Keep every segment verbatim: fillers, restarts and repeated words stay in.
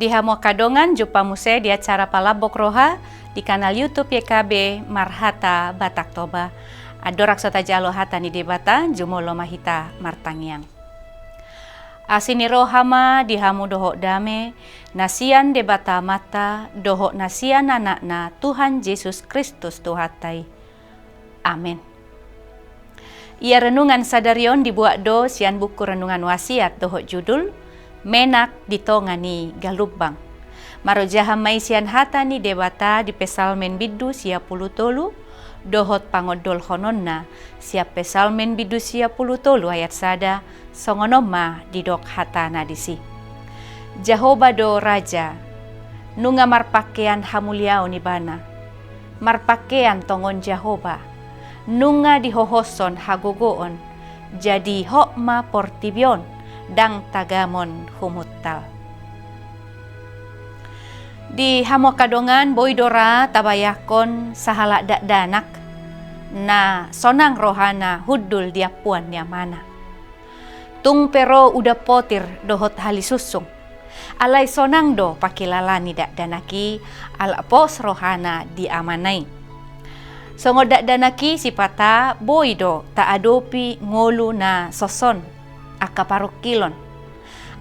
Di hamu angka dongan, jumpa muse di acara Palambok Roha di kanal YouTube Y K B Marhata Batak Toba. Andorang so tajalo hata ni Debata, jumolo ma hita martangiang. Asi ni roha ma di hamu dohot dame, na sian Debata Amanta, dohot na sian Anakna Tuhan Jesus Kristus Tuhanta i. Amen. Ia renungan sadari on dibuat do sian buku Renungan Wasiat dohot judul Menak di Tonga ni Galumbang. Marojahan ma i sian hata ni Debata di Psalmen bindu sia pulu tolu, dohot pangondolhononna sian Psalmen bindu sia pulu tolu ayat sada, songon on ma didok hatana disi. Jahowa do Raja, nunga marpangkean hamuliaon Ibana. Marpangkean tongon Jahowa, nunga dihohoshon hagogoon, jadi hot ma portibi on, ndang tagamon humuntal. Di hamu angka dongan, boi do ra tabayangkon sahalak dakdanak na sonang rohana hundul di ampuan ni amana. Tung pe ro udan potir dohot halisussung, alai sonang do pangkilala ni dakdanak i, ala pos rohana di amana i. Songon dakdanak i sipata boi do taadopi ngolu na soson, angka parungkilon.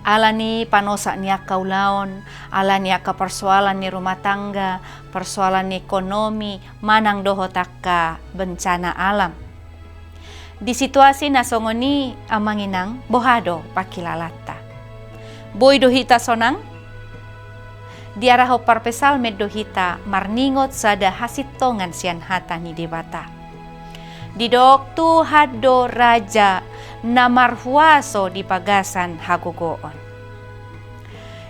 Ala ni panosak ni angka ulaon, ala ni angka persoalan ni rumah tangga, persoalan ni ekonomi, manang dohot angka bencana alam. Di situasi na songon i, amang inang, boha do pangkilalanta? Boi do hita sonang? Diarahon parpsalmen do hita marningot sada hasintongan sian hata ni Debata. Didok Tuhan do Raja na marhuaso di bagasan hagogoon.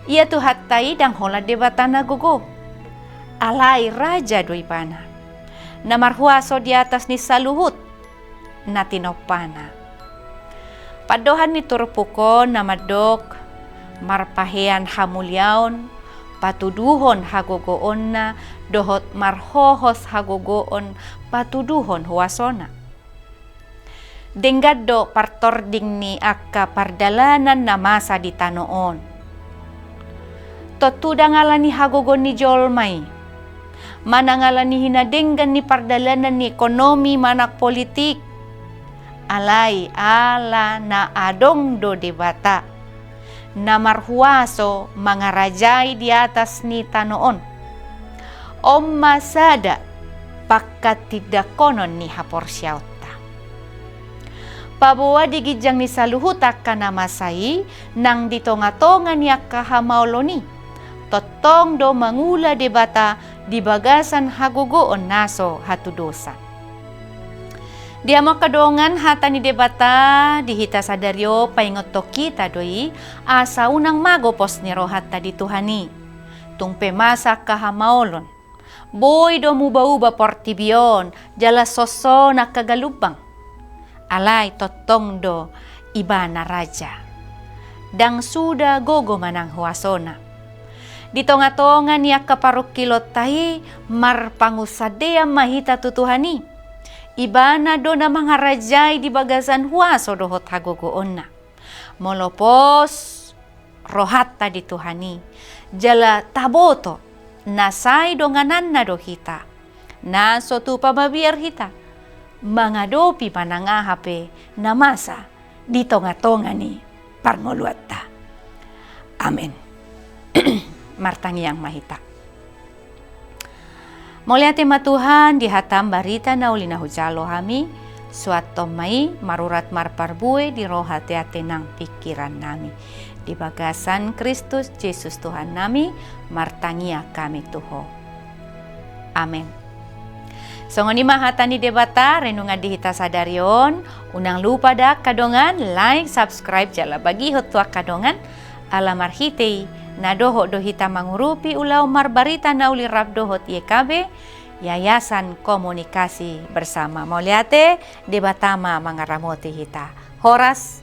Ia Tuhanta i ndang holan Debata na gogo, alai Raja do Ibana, na marhuaso di atas ni saluhut na tinompana. Pandohan ni turpuk on na mandok, marpahean hamuliaon, patuduhon hagogoonna, dohot marhohos hagogoon, patuduhon huasona. Denggan do partording ni angka pardalanan na masa di tano on. Tontu ndang ala ni hagogoon ni jolma i, manang ala ni hinadenggan ni pardalanan ni ekonomi manang politik, alai ala na adong do Debata na marhuaso mangarajai di atas ni tano on. On ma sada pangkatindangkonon ni haporseaonta. Paboa di ginjang ni saluhut angka na masa i, nang di tongatonga ni angka hamaolon i, tongtong do mangula Debata di bagasan hagogoon na so hatudosan. Di hamu angka dongan, hata ni Debata di hita sadari on paingothon hita do i, asa unang mago pos ni rohanta di Tuhan i. Tung pe masa angka hamaolon, boi do mubauba portibi on jala soson angka galumbang, alai tongtong do Ibana Raja. Ndang suda gogo manang huasona. Di tongatonga ni angka parungkilonta i, marpangunsandean ma hita tu Tuhan i. Ibana do na mangarajai di bagasan huaso dohot hagogoonna. Molo pos rohanta di Tuhan i, jala taboto na sai dongananna do hita, na so tupa mabiar hita mangadopi manang aha pe na masa di tongatonga ni parngoluanta. Amen. Martangiang ma hita. Mauliate ma Tuhan di hatam barita na uli na hujalo hami, suanhon ma i marurat marparbue di roha, ateate nang pingkirannami. Di bagasan Kristus Jesus Tuhannami, martangiang hami tu Ho. Amen. Songon i ma hata ni Debata renungan di hita sadari on. Unang lupa da angka dongan, like, subscribe jala bagihon tu angka dongan. Ala marhite i na dohot do hita mangurupi ulaon marbarita na uli rap dohot Y K B, Yayasan Komunikasi Bersama. Mauliate, Debata ma mangaramoti hita. Horas.